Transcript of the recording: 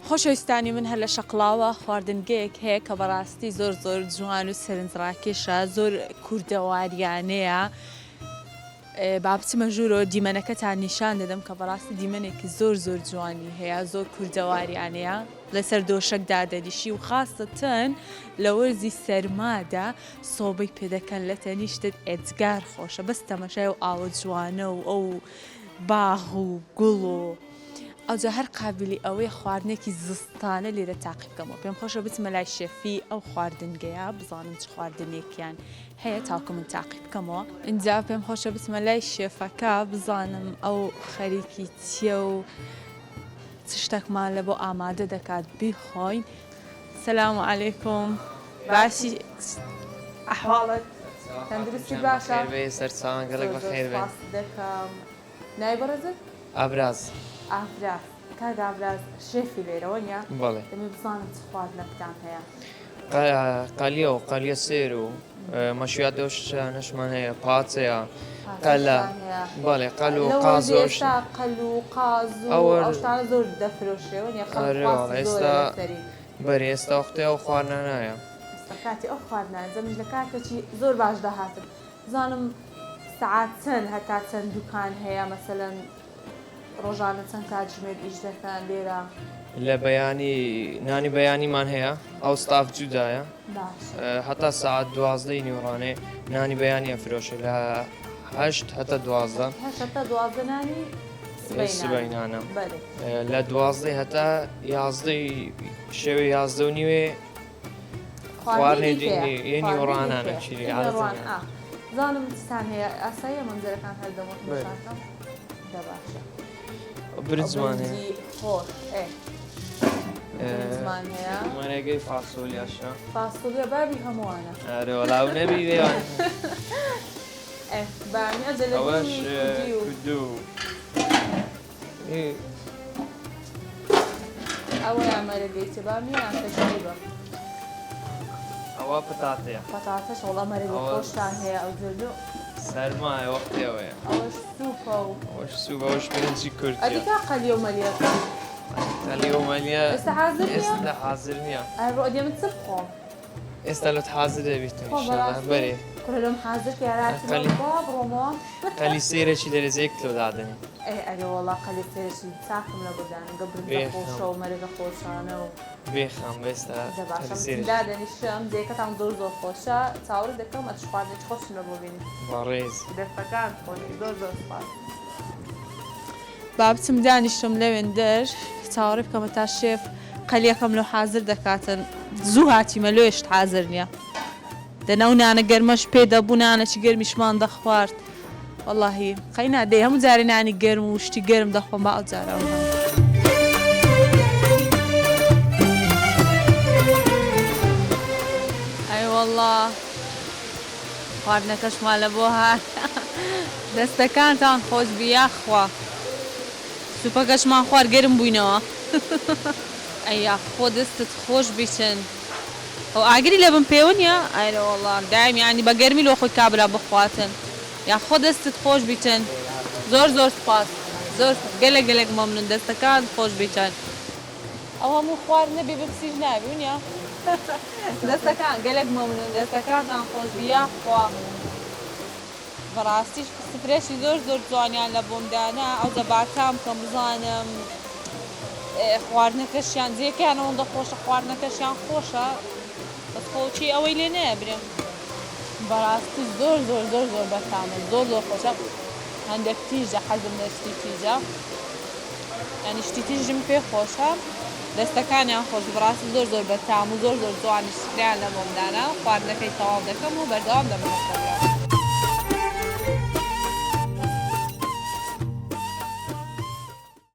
خۆشەویستانی من هەر لە شەقڵاوە خواردنگەیەک هەیە کە بەڕاستی زۆر زۆر جوان و سەرنجڕاکێشە زۆر کوردەواریانەیە با بچمە ژوورەوە دیمەنەکەتان نیشان دەدەم کە بەڕاستی دیمەنێکی زۆر زۆر جوانی هەیە زۆر کوردەواریانەیە لەسەر دۆشەک دادەنیشی و خاستەن لە وەرزی سەرمادا سۆبەی پێدەکەن لە تەنیشتت ئێجگار خۆشە بەس تەمەشای و ئاوە جوانە و ئەو باغ و گوڵ و ئەوجا هەر قابیلی ئەوەیە خواردنێکی زستانە لێرە تاقی بکەمەوە پێم خۆشە بچمە لای شێفی ئەو خواردنگەیە بزانم چ خواردنێکیان هەیە تاکو من تاقی بکەمەوە. ئینجا پێم خۆشە بچمە لای شێفەکە بزانم ئەو خەریکی چییە و چ شتێکمان لە بۆ ئامادە دەکات بیخۆین. سلام علیکم باشی ئەحواڵت تەندروستی باشە؟ سەرچاوان گەلەک بەخێر بێن. زۆر زۆر سوپاست دەکەم. ناوی بەڕێزت؟ ئاڤراز. ئاڤراز کاک ئاڤراز شێفی لێرە وەنیە؟ بەڵێ. دەمەوێ بزانم چ خواردنەکتان هەیە؟ قەلیە و قەلیە سێر و مەشویات ئەو شتانەشمان هەیە پاچەیە قەلە بەڵێ قەل و قاز و ئەو شتانە. قەل و قاز و ئەو شتانە زۆر دەفرۆشرێ وەنیە؟ خەڵک خواستی زۆرە لەسەری. بەرێ ئێستا وەختی ئەو خواردنانایە. ئێستا کاتی ئەو خواردنانە جا منیش لە کاتێکی زۆر باشدا هاتم. بزانم سەعات چەند هەتا چەند دوکان هەیە مەسەلەن ڕۆژانە چەند کاتژمێر ئیش دەکەن لێرە؟ لە بەیانی نانی بەیانیمان هەیە ئەو ستاف جودایە هەتا سەعات دوازدەی نیوەڕانێ نانی بەیانی ئەفرۆشێ لە هەشت هەتا دوازدە هەتا دوازدە نانی سبەینانە لە دوازدەی هەتا یازدەی شەوێ یازدە و نیوێ خواردنی نیوەڕانانە زانم چتان هەیە ئاساییە مەنزەرەکان هەر دەمەوە تەماشاکەم دە باشە برجمان هەیە خۆش ئێ برجمان هەیە مەرەگەی فاسۆلیاشە فاسۆلیا بابی هەمووانە ئەرێ وەڵا و نەبی بێوان ئێ بامی ئەجە لە ئەوەش کوردی و کودو ئەوەیان مەرەگەی چ بامیان تەشریبە ئەوە پەتاتەیە. پەتاتەش وەڵا مەرەگەی خۆشتان هەیە ئەو جۆلو. سەرمایە وەختی ئەوەیە. ئەوەش سوپە و. ئەوەش سوپە ئەوەش برنجی کوردیە. ئەدی کا قەلیە و مەلیەکە. قەلیە و مەلیە ئێستا حازر نییە؟ ئێستا حازر نییە. ئەی ڕۆ ئەدی من چ بخۆم؟ ئێستا لۆت حازر دەبیت خۆ بەڕاستی بەرێ. کوڕە لۆم حازر کە یاراتمەوە با بڕۆمەوە. قەلی سێرەکی دەرەجە یەک لۆ دادەنێ. ئەی ئەرێ وەڵا قەلی سێرەکی چاکم لە بۆ دانێ گە برنجە خۆشە و مەرەگە خۆشانە و. بێخەم ئێستا دە باشە من دادەنیشم جێیەکەتان زۆر زۆر خۆشە چاوەڕێ دەکەم ئەتش خواردنێکی خۆشم لە بۆ بینی. بەڕێز. دەستەکانت خۆش زۆر زۆر سوپاس. با بچم دانیشم لەوێندەر چاوەڕێ بکەم تا شێف قەلیەکەم لۆ حازر دەکاتن زوو هاتیمە لۆیە شت حازر نییە دەنا و نانە گەرمەش پێ دەبوو نانەکی گەرمیشمان دەخوارد وەڵاهی قەینا دەی هەموو جارێ نانی گەرم و شتی گەرم دەخۆم با ئەو جارە ئەی وەڵا خواردنەکەشمان لە بۆ هات دەستەکانتان خۆش بی یاخوا سوپەکەشمان خوارد گەرم بووینەوە ئەی یاخۆ دەستت خۆش بیچن ئەو ئاگری لە بن پێوە نیە ئەرێ وەڵا دایم یانی بە گەرمی لۆ خۆی کابرا بخواتن یاخۆ دەستت خۆش بیتن زۆر زۆر سوپاس زۆر گەلەک گەلەک مەمنون دەستەکانت خۆش بیتن. ئەو هەموو خواردنە بێ برسیش نابی ونیە؟ دەستەکان گەلەک مەمنون دەستەکانتان خۆش بی یاخوا. بەڕاستیش سفرەشی زۆر زۆر جوانیان لە بۆم دانا ئەوجا با تام کەم بزانم خواردنەکەشیان جێکەیان ئەوەندە خۆشە خواردنەکەشیان خۆشە بەس خۆ چی ئەوەی لێ نایە برێم بەڕاستی زۆر زۆر زۆر زۆر بەتامە زۆر زۆر خۆشە هەندێک تیژە حەزم لە شتی تیژە یانی شتی تیژم پێ خۆشە دەستەکانیان خۆش بەڕاستی زۆر زۆر بەتام و زۆر زۆر جوانیش سفرەیان لە بۆم دانا خواردنەکەی تەواو دەکەم و بەردەوام دەبم لە پرۆگرام.